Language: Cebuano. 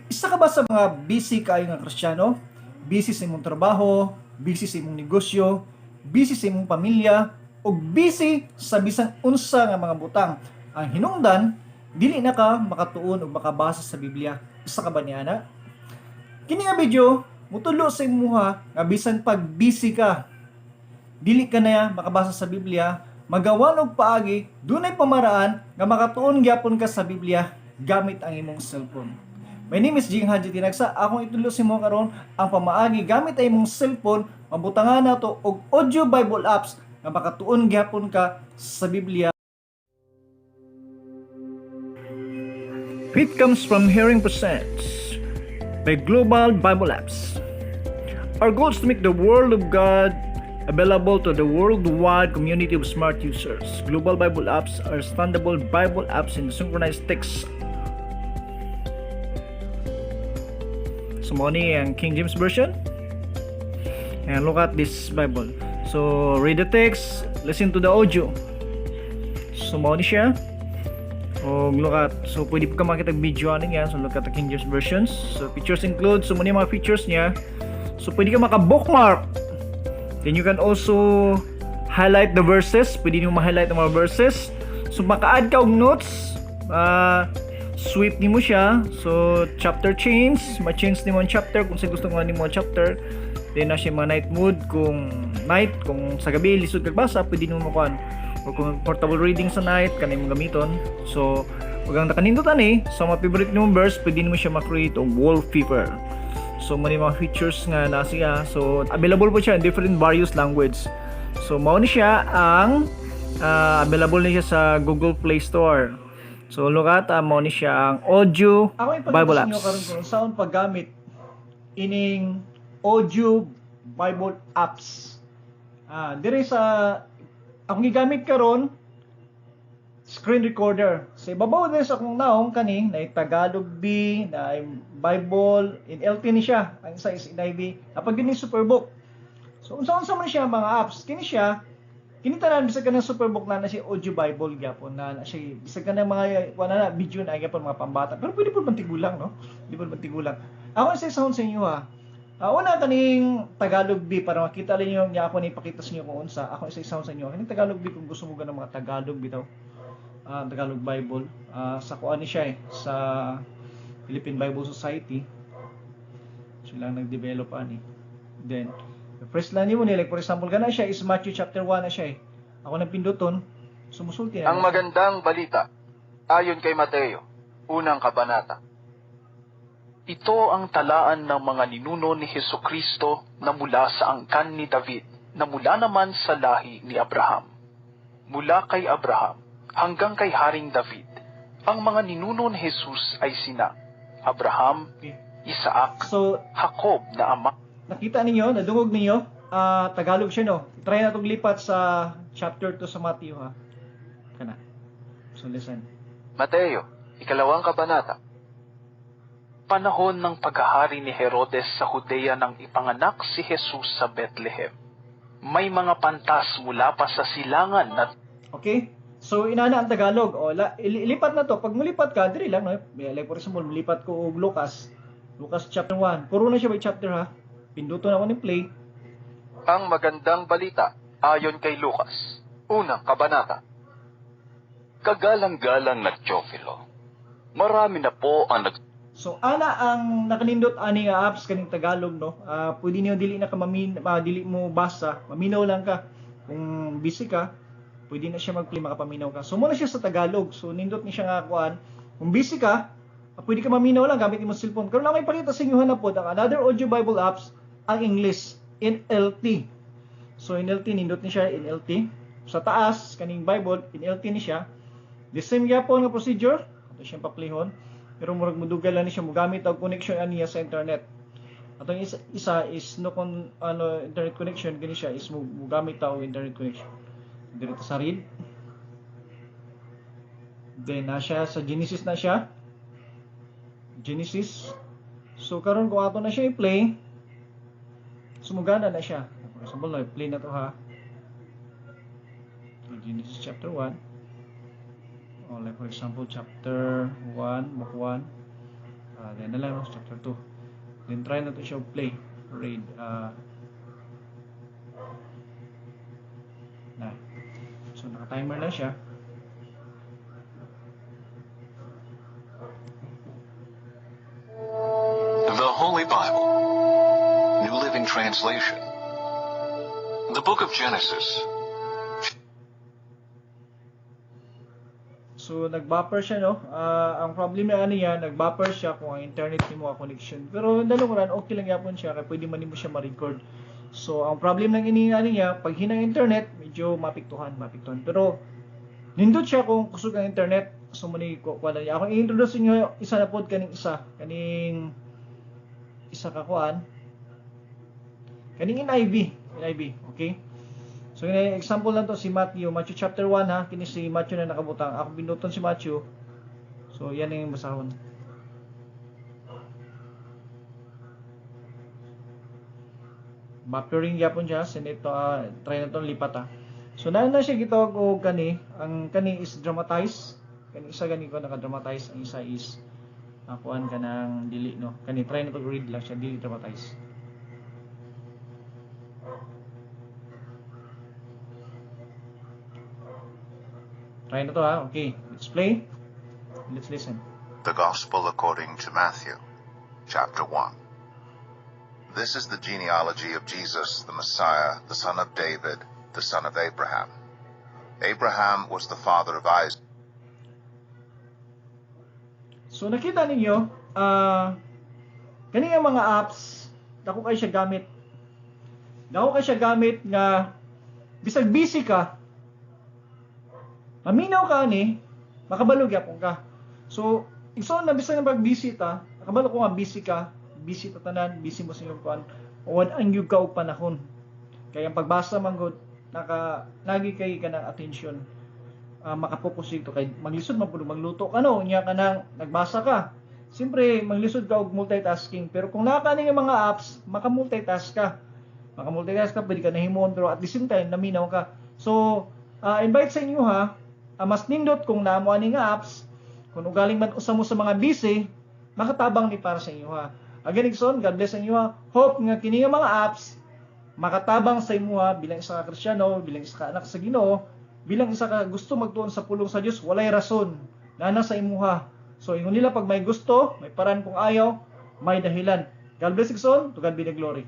Isa ka ba sa mga busy kaayo nga Kristiyano? Busy sa imong trabaho, busy sa imong negosyo, busy sa imong pamilya, ug busy sa bisan unsa nga mga butang. Ang hinungdan, dili na ka makatuon ug makabasa sa Biblia. Isa ka ba niana? Kini nga video, mutudlo sa imuha nga bisan pag busy ka, dili ka na makabasa sa Biblia, magawan og paagi, dunay pamaraan nga makatuon gyapon ka sa Biblia gamit ang imong cellphone. My name is Jing Haji Tinagsa. Akong itudlo sa imo karon ang pamaagi gamit ang imong cellphone, mabutangan nato og audio Bible apps nga makatuon gyapon ka sa Biblia. Faith Comes From Hearing presents by Global Bible Apps. Our goal is to make the Word of God available to the worldwide community of smart users. Global Bible Apps are standable Bible apps in synchronized text. So, mao ni ang King James Version. And look at this Bible. So, read the text, listen to the audio. So, mao ni siya. O look at, so pwede pa ka makita video ani niya. So, look at the King James Versions. So, features include, so mao ni mga features niya. So, pwede ka maka-bookmark. Then you can also highlight the verses. Pwede nimo ma-highlight ang mga verses. So, maka-add ka og notes. Sweep nimo siya. So, chapter change. Ma-change nimo ang chapter kung sa gusto nga nimo ang chapter. Then, na siya mga night mode. Kung night, kung sa gabi, lisod kag basa, pwede nimo makuan. Or kung portable reading sa night, kanay mo gamiton. So, ug ang nakanindot ani, sa mga favorite nimo verse, pwede nimo siya ma-create og wallpaper. So, mao ni mga features nga na siya. So, available po siya in different various language. So, mao ni siya ang available ni siya sa Google Play Store. So, look at, mao ni siya ang audio Ako ipakita Bible sa inyo apps. Karon kung saan paggamit ining audio Bible apps. Dire sa akong gigamit karon, screen recorder. Sa ibabaw din sa akong naong kani na Tagalog B, na Bible in LT ni siya. Ang isa is NIV. Apag din ni Superbook. So unsa-unsa man siya mga apps kini siya, kini tanan bisag kanang Superbook na na siya audio Bible gyapon na, na siya bisag kanang mga wala na video na gyapon, mga pambata. Pero pwede pud bantigulang, no? Pwede pud bantigulang. Ako sa sound sa inyo ha. Una kaning Tagalog B para makita ninyo niya ako ni ipakita sa inyo kung unsa. Ako isa sound sa inyo. Kaning Tagalog B, kung gusto mo ganang mga Tagalog bitaw. Tagalog Bible. Sa kuan ni siya eh, sa Philippine Bible Society. Sila ang nag-develop ani. Then, the first line nimo ni, like for example, kana siya is Matthew chapter 1 na siya eh. Ako nang pinduton, sumusulti na. Ang magandang balita ayon kay Mateo, unang kabanata. Ito ang talaan ng mga ninuno ni Hesukristo na mula sa angkan ni David, na mula naman sa lahi ni Abraham. Mula kay Abraham hanggang kay Haring David, ang mga ninuno ni Jesus ay sina Abraham, Isaac, So, Jacob na ama nakita ninyo, nadungog ninyo, Tagalog siya, no? Try na itong lipat sa chapter 2 sa Matthew ha. Kana. So listen. Mateo, ikalawang kabanata. Panahon ng paghahari ni Herodes sa Judea nang ipanganak si Jesus sa Bethlehem. May mga pantas mula pa sa silangan na Okay? So inana ang Tagalog. O la, ilipat na to. Pag mulipat ka, diri lang, no? Like for example, mulipat ko og Lucas. Lucas chapter 1. Puro na siya by chapter ha. Pinduto na ako ni play. Ang magandang balita ayon kay Lucas, unang kabanata. Kagalang-galang na Teofilo, marami na po ang nag So ana ang nakanindot ani nga apps kaning Tagalog, no. Pwede niyo dili na ka mamin, dili mo basa, maminaw lang ka. Kung busy ka, pwede na siya mag-play, makapaminaw ka. So mao na siya sa Tagalog. So nindot ni siya nga kuan. Kung busy ka, pwede ka maminaw lang gamit imong cellphone. Karon lang may pakita sa inyo na pod ang another audio Bible apps, ang English NLT. So NLT, nindot ni siya NLT. Sa taas kaning Bible NLT ni siya. The same gyapon nga procedure. Ato siyang paplayhon. Pero murag mudugal lang ni siya, mogamit og connection aniya sa internet. Atong isa is no kon ano internet connection, kini siya is mogamit ta og internet connection. Dito sa read. Then na siya sa Genesis na siya. Genesis. So karon kung ato na siya i-play, sumugana na siya. For example, no, i-play na to ha. Genesis chapter 1. O like for example, chapter 1, book 1. Then na lang chapter 2. Then try na to siya play, read. Na. So naka-timer na siya. The Holy Bible, New Living Translation. The Book of Genesis. So nag-buffer siya, no. Ang problem na ano yan, nag-buffer siya kung ang internet nimo ang connection. Pero in the long run, okay lang yapon siya kay pwede man nimo siya ma-record. So ang problem ng ini ano niya, pag hinang internet, medyo mapiktuhan, mapiktuhan. Pero nindot siya kung kusog ang internet. So mani ko kuan niya. Akong i-introduce inyo isa na pod kaning isa, kaning isa ka kuan. Kaning NIV, NIV, okay? So ini example lang to si Matthew, Matthew chapter 1 ha, kini si Matthew na nakabutang. Ako binuton si Matthew. So yan ang basahon. Buffering gyapon siya, sinito try na tong lipat ha. So naa na siya gitawag og kani, ang kani is dramatized. Kani isa gani ko naka-dramatize, ang isa is kuan ka ng dili, no. Kani try na to read lang siya, dili dramatize. Try na to ha. Okay, let's play. Let's listen. The Gospel according to Matthew, chapter 1. This is the genealogy of Jesus, the Messiah, the son of David, the son of Abraham. Abraham was the father of Isaac. So nakita ninyo, kani ang mga apps, dako kay siya gamit. Dako kay siya gamit nga bisag busy ka, maminaw ka ani, makabalo gyapon ka. So, igsoon na bisan nga pag-busy ta, nakabalo ko nga busy ka, busy ta tanan, busy mo sa inyong kuan, wad ang gyud ka og panahon. Kaya ang pagbasa man gud, naka lagi kay kanang attention, makapokus dito kay maglisod man pud magluto ka, no, unya ka nang nagbasa ka. Siyempre maglisod ka og multitasking, pero kung naa ka ni nga mga apps, maka-multitask ka. Maka-multitask ka, pwede ka nahimon, pero at the same time naminaw ka. So, invite sa inyo ha, mas nindot kung naamo ani nga apps, kung ugaling man usa mo sa mga busy, makatabang ni para sa inyo ha. Again, Igsoon, God bless sa inyo ha. Hope nga kini nga mga apps makatabang sa imo ha, bilang isa ka Kristiyano, bilang isa ka anak sa Ginoo, bilang isa ka gusto magtuon sa pulong sa Dios, walay rason nana sa imuha. So ingon nila, pag may gusto, may paraan, kung ayaw, may dahilan. God bless, Igsoon. To God be the glory.